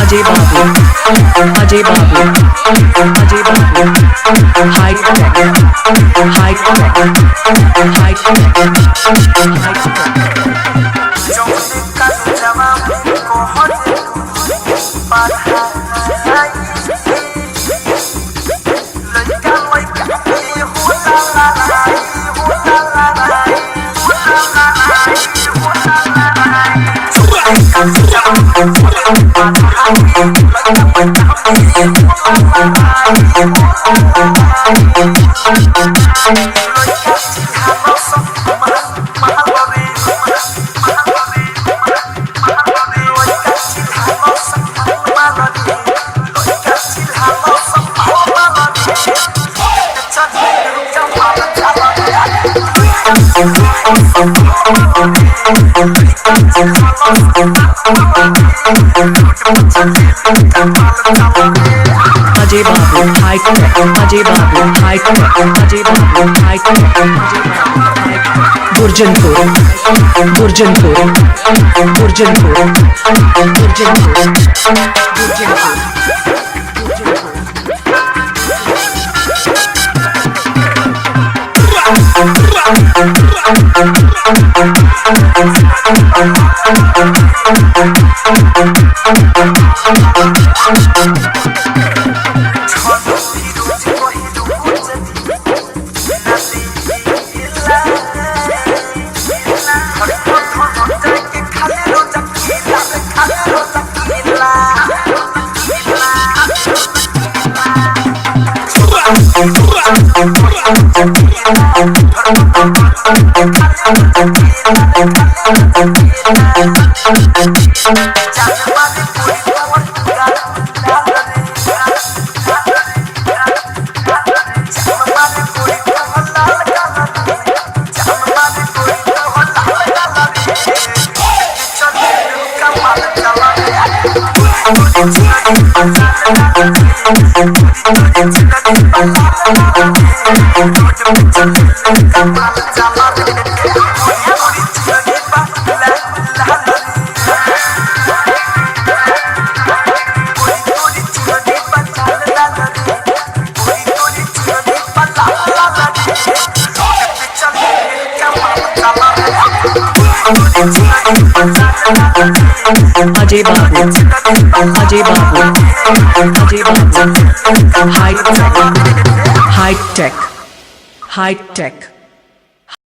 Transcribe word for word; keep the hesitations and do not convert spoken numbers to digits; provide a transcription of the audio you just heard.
अजय Babu, Ajay Babu, Ajay Babu, hitech, hitech, hitech, hitech. Ajay Babu, hitech, Ajay Babu, hitech, Ajay Babu, hitech, Ajay Babu, hitech. Gurjanpur, Gurjanpur, Gurjanpur, Gurjanpur, Gurjanpur. Ajay Babu, Ajay Babu, Ajay Babu, hitech, hitech, hi tech.